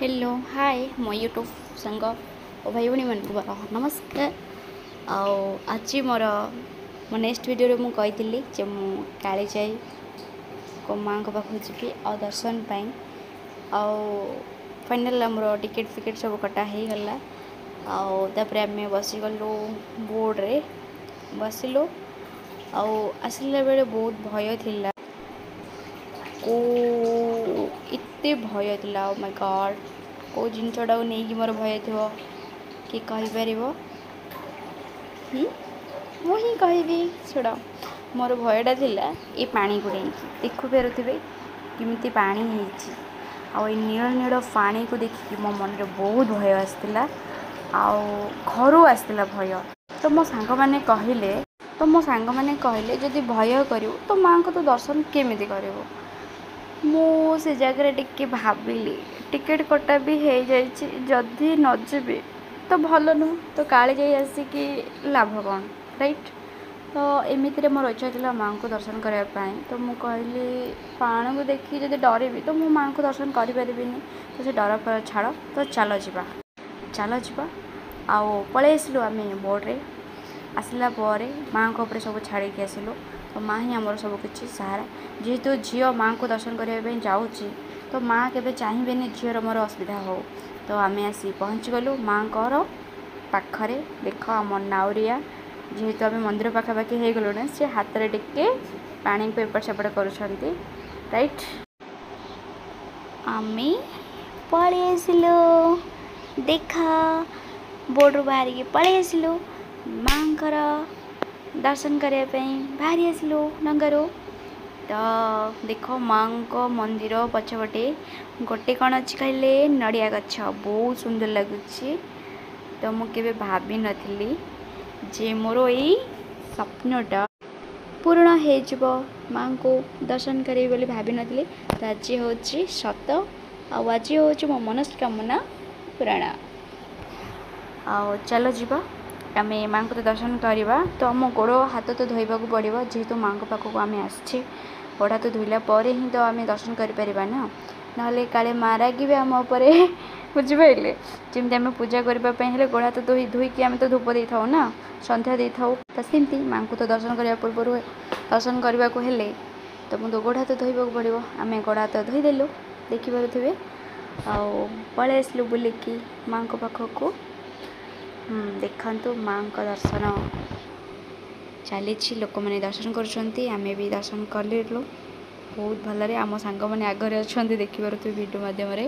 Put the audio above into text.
Hello hi, ମୋ YouTube ସାଙ୍ଗ ଓ ଭାଇ ଭଉଣୀମାନଙ୍କୁ ମୋର ନମସ୍କାର। ଆଉ ଆଜି ମୋର ମୋ ନେକ୍ସଟ ଭିଡ଼ିଓରେ ମୁଁ କହିଥିଲି ଯେ ମୁଁ କାଳିଜାଇ ମାଆଙ୍କ ପାଖକୁ ଯିବି ଆଉ ଦର୍ଶନ ପାଇଁ। ଆଉ ଫାଇନାଲ୍ ଆମର ଟିକେଟ୍ ଫିକେଟ୍ ସବୁ କଟା ହେଇଗଲା। ଆଉ ତାପରେ ଆମେ ବସିଗଲୁ, ବୋର୍ଡ଼ରେ ବସିଲୁ। ଆଉ ଆସିଲା ବେଳେ ବହୁତ ଭୟ ଥିଲା, କେଉଁ ଏତେ ଭୟ ଥିଲା, ଓ ମାଇ ଗଡ଼୍। କେଉଁ ଜିନିଷଟାକୁ ନେଇକି ମୋର ଭୟ ଥିବ, କିଏ କହିପାରିବ? ମୁଁ ହିଁ କହିବି, ଛୁଡ଼। ମୋର ଭୟଟା ଥିଲା ଏ ପାଣିକୁ ନେଇକି। ଦେଖିପାରୁଥିବେ କେମିତି ପାଣି ହେଇଛି, ଆଉ ଏ ନୀଳ ନୀଳ ପାଣିକୁ ଦେଖିକି ମୋ ମନରେ ବହୁତ ଭୟ ଆସିଥିଲା, ଆଉ ଘରୁ ଆସିଥିଲା ଭୟ। ତ ମୋ ସାଙ୍ଗମାନେ କହିଲେ, ଯଦି ଭୟ କରିବୁ ତ ମାଆଙ୍କୁ ତ ଦର୍ଶନ କେମିତି କରିବୁ? ମୁଁ ସେ ଜାଗାରେ ଟିକେ ଭାବିଲି, ଟିକେଟ୍ କଟା ବି ହେଇଯାଇଛି, ଯଦି ନ ଯିବି ତ ଭଲ ନୁହଁ, ତ କାଳିଜାଇ ଆସିକି ଲାଭ କ'ଣ, ରାଇଟ୍? ତ ଏମିତିରେ ମୋର ଇଚ୍ଛା ଥିଲା ମାଆଙ୍କୁ ଦର୍ଶନ କରିବା ପାଇଁ। ତ ମୁଁ କହିଲି, ପାଣିକୁ ଦେଖିକି ଯଦି ଡରିବି ତ ମୁଁ ମାଆଙ୍କୁ ଦର୍ଶନ କରିପାରିବିନି। ତ ସେ ଡର ଫର ଛାଡ଼, ତ ଚାଲ ଯିବା, ଚାଲ ଯିବା। ଆଉ ପଳେଇ ଆସିଲୁ ଆମେ ବୋର୍ଡ଼ରେ। ଆସିଲା ପରେ ମାଆଙ୍କ ଉପରେ ସବୁ ଛାଡ଼ିକି ଆସିଲୁ। ତ ମା' ହିଁ ଆମର ସବୁ କିଛି ସାହାରା। ଯେହେତୁ ଝିଅ ମାଆଙ୍କୁ ଦର୍ଶନ କରିବା ପାଇଁ ଯାଉଛି, ତ ମା' କେବେ ଚାହିଁବେନି ଝିଅର ମୋର ଅସୁବିଧା ହଉ। ତ ଆମେ ଆସି ପହଞ୍ଚିଗଲୁ ମାଆଙ୍କର ପାଖରେ। ଦେଖ, ଆମ ନାଉରିଆ, ଯେହେତୁ ଆମେ ମନ୍ଦିର ପାଖାପାଖି ହେଇଗଲୁଣି, ସେ ହାତରେ ଟିକେ ପାଣିକୁ ଏପଟ ସେପଟ କରୁଛନ୍ତି, ରାଇଟ୍? ଆମେ ପଳେଇ ଆସିଲୁ। ଦେଖ, ବୋର୍ଡ଼ରୁ ବାହାରିକି ପଳେଇ ଆସିଲୁ, ମାଆଙ୍କର ଦର୍ଶନ କରିବା ପାଇଁ ବାହାରି ଆସିଲୁ ଡଙ୍ଗାରୁ। ତ ଦେଖ, ମାଆଙ୍କ ମନ୍ଦିର ପଛପଟେ ଗୋଟେ କ'ଣ ଅଛି କହିଲେ? ନଡ଼ିଆ ଗଛ, ବହୁତ ସୁନ୍ଦର ଲାଗୁଛି। ତ ମୁଁ କେବେ ଭାବିନଥିଲି ଯେ ମୋର ଏଇ ସ୍ୱପ୍ନଟା ପୂରଣ ହେଇଯିବ, ମାଆଙ୍କୁ ଦର୍ଶନ କରିବି ବୋଲି ଭାବିନଥିଲି। ତ ଆଜି ହେଉଛି ସତ, ଆଉ ଆଜି ହେଉଛି ମୋ ମନସ୍କାମନା ପୂରଣ। ଆଉ ଚାଲ ଯିବା, ଆମେ ମାଆଙ୍କୁ ତ ଦର୍ଶନ କରିବା, ତ ଆମ ଗୋଡ଼ ହାତ ତ ଧୋଇବାକୁ ପଡ଼ିବ। ଯେହେତୁ ମାଆଙ୍କ ପାଖକୁ ଆମେ ଆସିଛେ, ଗୋଡ଼ ହାତ ଧୋଇଲା ପରେ ହିଁ ତ ଆମେ ଦର୍ଶନ କରିପାରିବା ନା, ନହେଲେ କାଳେ ମା ରାଗିବେ ଆମ ଉପରେ, ବୁଝିପାରିଲେ? ଯେମିତି ଆମେ ପୂଜା କରିବା ପାଇଁ ହେଲେ ଗୋଡ଼ ହାତ ଧୋଇ ଧୋଇକି ଆମେ ତ ଧୂପ ଦେଇଥାଉ ନା, ସନ୍ଧ୍ୟା ଦେଇଥାଉ, ତ ସେମିତି ମାଆଙ୍କୁ ତ ଦର୍ଶନ କରିବା ପୂର୍ବରୁ, ଦର୍ଶନ କରିବାକୁ ହେଲେ ତ ମୁଁ ତ ଗୋଡ଼ ହାତ ଧୋଇବାକୁ ପଡ଼ିବ। ଆମେ ଗୋଡ଼ ହାତ ଧୋଇଦେଲୁ, ଦେଖିପାରୁଥିବେ, ଆଉ ପଳେଇ ଆସିଲୁ ବୁଲିକି ମାଆଙ୍କ ପାଖକୁ। ଦେଖନ୍ତୁ, ମାଆଙ୍କ ଦର୍ଶନ ଚାଲିଛି, ଲୋକମାନେ ଦର୍ଶନ କରୁଛନ୍ତି, ଆମେ ବି ଦର୍ଶନ କଲିଲୁ ବହୁତ ଭଲରେ। ଆମ ସାଙ୍ଗମାନେ ଆଗରେ ଅଛନ୍ତି, ଦେଖିପାରୁଥିବେ ଭିଡ଼ିଓ ମାଧ୍ୟମରେ।